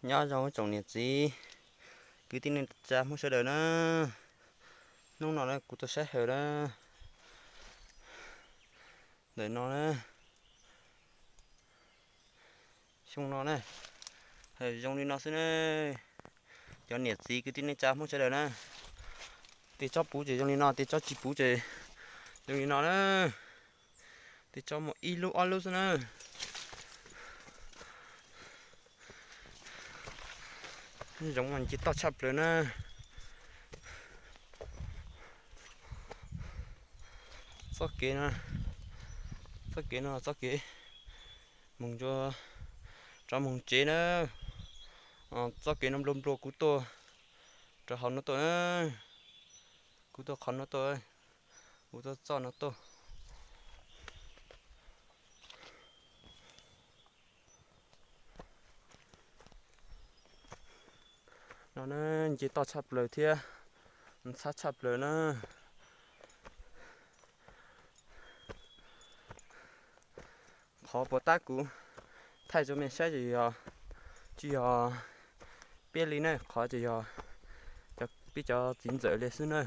Nyob zoo tsoom niam txiv kwv tij neej tsa Hmoob sawv daws na. Hnub no na kuv tuaj saib hawm na, ntawm no na, xyoo no na, hawm zoo li no xwb na. Cov niam txiv kwv tij neej tsa Hmoob sawv daws na, tej tsob puv ces zoo li no, tej tsob tsis puv ces zoo li no na. Tej tsob muaj ib lub ob lub xwb na. Zoov mas nce toj tshaj plaws na. Txoj kev no, txoj kev no txoj kev moog, rov moog tsev na. Txoj kev no nplua nplua kuv tuaj rau hauv no tuaj na. Kuv tuaj qhov no tuaj, kuv tuaj txoj no tuaj. No na, nce toj tshaj plaws thiab ntxhab tshaj plaws na. Qhov puas tab kuv thaij rau mej saib ces yog, tsis yog peb li na, qhov ces yog peb cov txiv ntxawm li xwb na.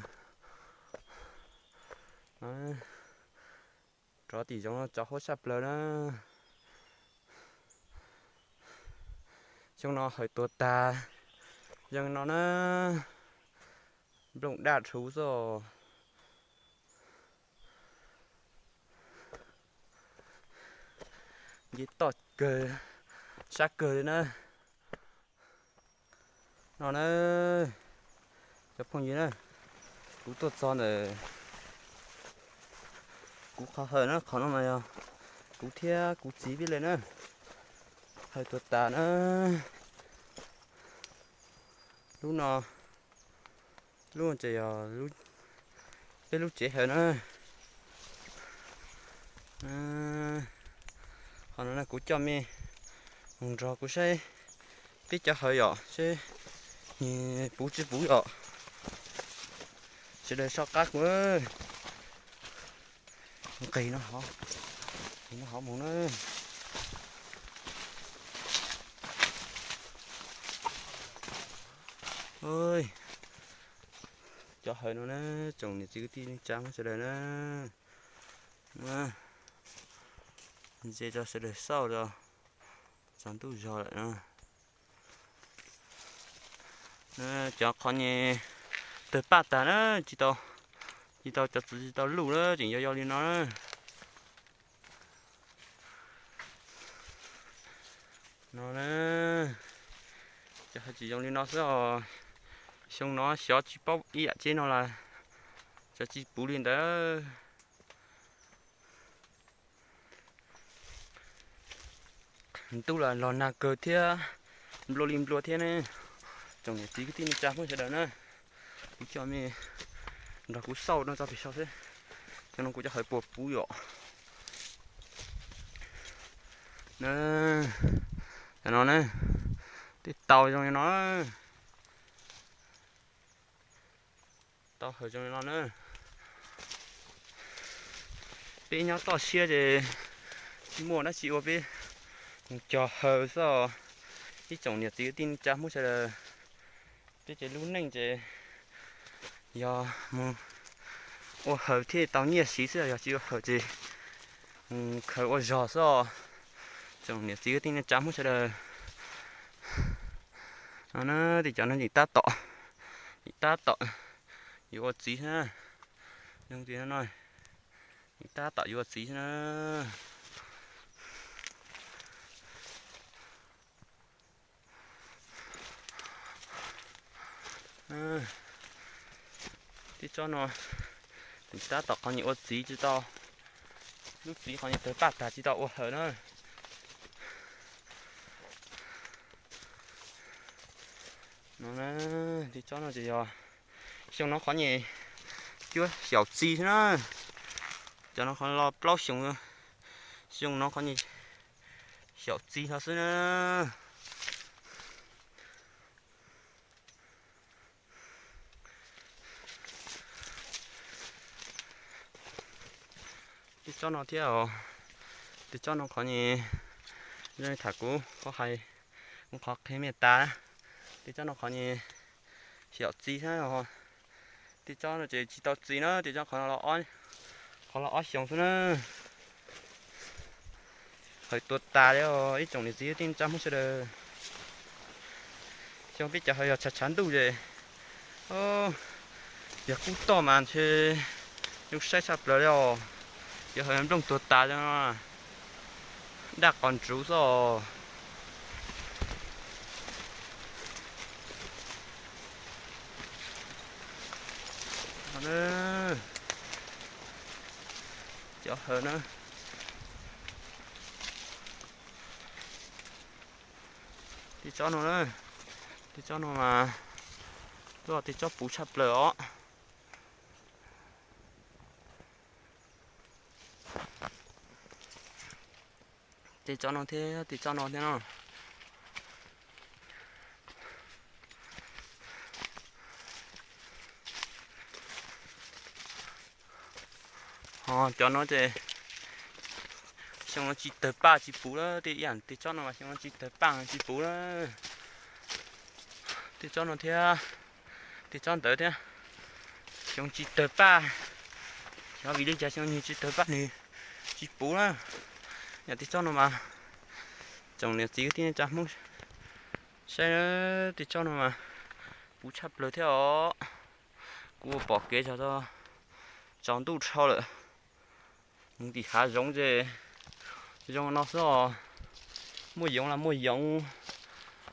Rov tim zoov no tso huab tshaj plaws na. Xyoo no hawm tuag tag, zoo no na, nplooj daj rhuv xwb. Nce toj kawg, sab kawg li na. No na, cov phooj ywg na, kuv tuaj txog ntawm kuv qhov hawm na, qhov no mas yog kuv thiab kuv txiv peb li na, hawm tuag tas na. Lub no, lub no ces yog peb lub tsev hawm na. Qhov no na kuv coj mej mus nrog kuv saib peb cov hawm yom, seb puv tsis puv yom. Sawv daws soj qab kuv, nqis no hov, nqis no hov mus na. Cov hawm no na, tsoom niam txiv kwv tij neej tsa Hmoob sawv daws na, ze rau sawv daws xauj rau, tsaus ntuj zog lawm na. Cov qhov nyuag tawg paj tag na, tsis tau, tsis tau, cov txiv tsis tau luj na, tseem yog yog li no na. No na, cov hawm tsis zoo li no xwb os. Xyoo no xyov tsis paub ib yam tsev no las, xyov tsis puv li ntawd. Ntuj los los nag kawg thiab, nplua li nplua thiab ne. Tsoom niam txiv kwv tij neej tsa Hmoob sawv daws na, kuv coj mej nrog kuv xauj no tso pem saud seb, cov no kuv cov hawm puas puv yom. Na, cov no na, tej tau zoo li no. Tau hawm zoo li no na. Peb nyob toj siab ces tsis muaj dab tsi ua, peb mus cog hawm xwb os. Ib tsoom niam txiv kwv tij neej tsa Hmoob sawv daws, peb ces lub neej ces yog mus ua hawm thiaj tau nyiaj siv xwb, yog tsis ua hawm ces mus khaws ua zog xwb os. Tsoom niam txiv kwv tij neej tsa Hmoob sawv daws, no na, tej cov no yeej tab tom, yeej tab tom yuav ua txiv xwb na. Zoo li no, yeej tab tom yuav ua txiv xwb na. Tej tsob no tab tom qhov nyuag ua txiv tsis tau, lub txiv qhov nyuag tawg paj tag tsis tau ua hawm na. No, tej tsob no ces yog xyoo no qhov nyuag cuaj xyaum txi xwb na. Cov no qhov los plaub xyoo, xyoo no qhov nyuag xyaum txi no xwb na. Tej tsob no thiab os, tej tsob no qhov nyuag, zoo li tham kuv qhov hais, Qhov qhia me tas, tej tsob no qhov nyuag xyaum txi thiab. Tej tsob no ces tsis tau txi na, tej tsob qhov, qhov los ob xyoos xwb na. Hawv tuag tas li os ib tsoom niam txiv tij tsa Hmoob sawv daws. Xyoo peb cov hawv yog tshav tshav ntuj ces, yog kub toj mas ntshe zoo saib tshaj plaws li os. Cov hawv nplooj tuag tas li no, daj qos ntsuv xwb os. Cov hawv na, tej tsob no na, tej tsob no mas, tej tsob puv tshaj plaws os. Tej tsob no thiab tej tsob no thiab no. Ho cov no ces xyoo no tsis tawg paj tsis puv lawm, tej ib yam tej tsob no mas xyoo no tsis tawg paj tsis puv lawm. Tej tsob no thiab, tej tsob ntawd thiab, xyoo tsis tawg paj. Xyov vim li cas xyoo nws tsis tawg paj nws tsis puv na. Yam tej tsob no mas, tsoom niam txiv kwv tij neej tsa Hmoob saib, tej tsob no mas puv tshaj plaws thiab os. Kuv pom kev tsaus ntuj dhau lawm, mus tim hav zoov ces zoo no xwb os. Muaj yoov los muaj yoov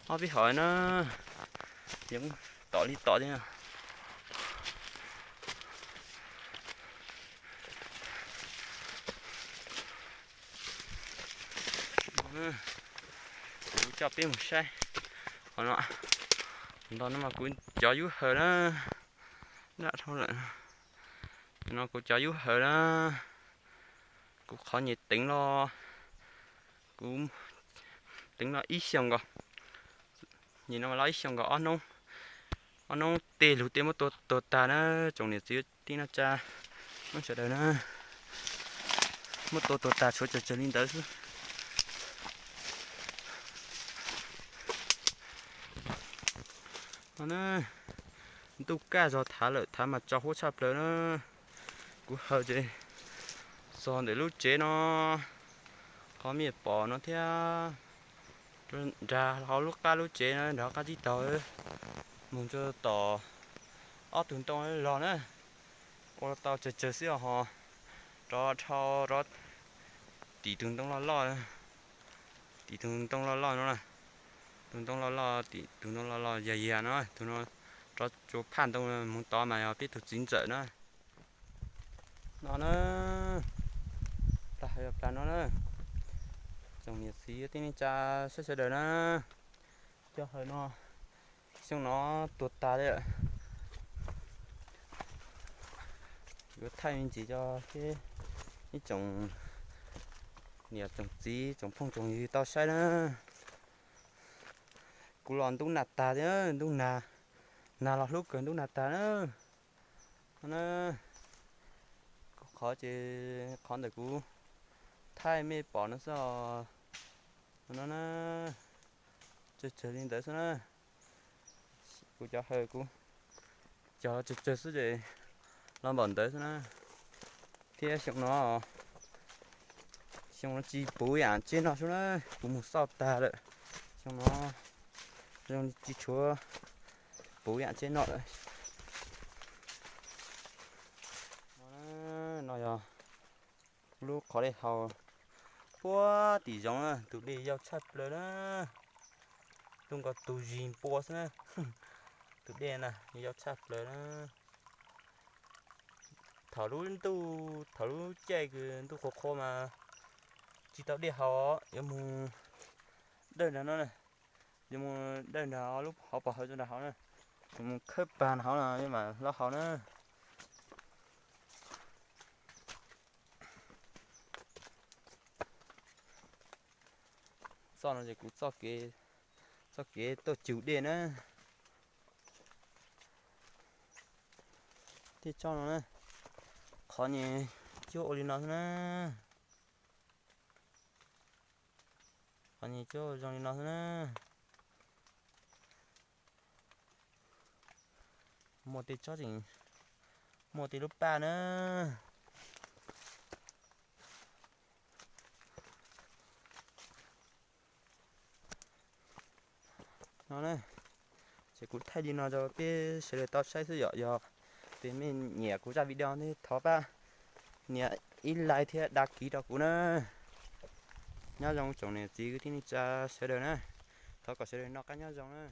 ob peb hom na, yoov tom li tom thiab. Kuv coj peb mus saib qhov no. Nto no mas kuv cov yub hawv na, daj dhau lawm. No kuv cov yub hawv na, kuv qhov nyuag teev los, kuv teev los ib xyoos nkaus, nyuag no los ib xyoos nkaus ob hnub, ob hnub tej lug tej muab tua tuag tag na, tsoom niam txiv tij neej tsa Hmoob sawv daws na, muab tua tuag tag tshuav tsawg tsawg li ntawd xwb. No na, ntuj kaj zog thav lawm, thav mas tsaus huab tshaj plaws na. Kuv hawv ces txog ntawm lub tsev no, qhov mej pom no thiab, nrag hauv lub qab lub tsev no, nrag qab tsib taug, mus rau tom ob tug ntoo loj na, ua tau tsawg tsawg xwb os. Rov dhau rov tim tus ntoo loj loj, tim tus ntoo loj loj no, tus ntoo loj loj tim tus ntoo loj loj yag yag no, tus no rov tsua phaj ntoo mus tod mas yog peb tug txiv ntxawm na. No na, plag hawv yog plag no na, tsoom niam txiv tij neej tsa sawv daws na, cov hawv no xyoo no tuag tag li lawm. Yuav thaij me ntsis rau peb ib tsoom niam tsoom txiv tsoom phooj tsoom ywg tau saib na. Kuv los ntuj nag tag thiab, ntuj nag, nag los hlub kawg ntuj nag tag na. No na, kuv qhov ces qhov ntawm kuv thaij mej pom no xwb os. No na, tsawg tsawg li ntawd xwb na. Kuv cov hawv kuv cog tsawg tsawg xwb ces los npaum ntawd xwb na. Thiab xyoo no, xyoo no tsis puv yam tsheb no xwb na, puv mus xauj tag lawm. Xyoo no zoo tsis tshuav puv yam tsheb no lawm. No yog lub qhov dej haus puag tim zoov na, tus dej yau tshaj plaws na. Tuaj nkaus tus zis npua xwb na. Tus dej na yau tshaj plaws na. Thaum lub ntuj, thaum lub caij kws ntuj qhuav qhuav mas tsis tau dej haus, yuav mus dawj nrag no, yuav mus dawj nrag lub hauv pas hauv rau nram hauv na, yuav mus khawb pag nram hauv no mam los haus na. Txoj no ces kuv txoj kev tuaj cug dej na. Tej tsob no na, qhov nyuag cuab ua li no xwb na. Qhov nyuag cuab zoo li no xwb na. Muaj tej tsob tseem muaj tej lub paj na. No na, ces kuv thaij li no rau peb sawv daws tau saib xwb yom. Yog tias mej nyiam kuv zaj video no thov pab nias ib like thiab đăng ký rau kuv na. Nyob zoo tsoom niam txiv kwv tij neej tsa sawv daws na, thov kom sawv daws noj qab nyob zoo na.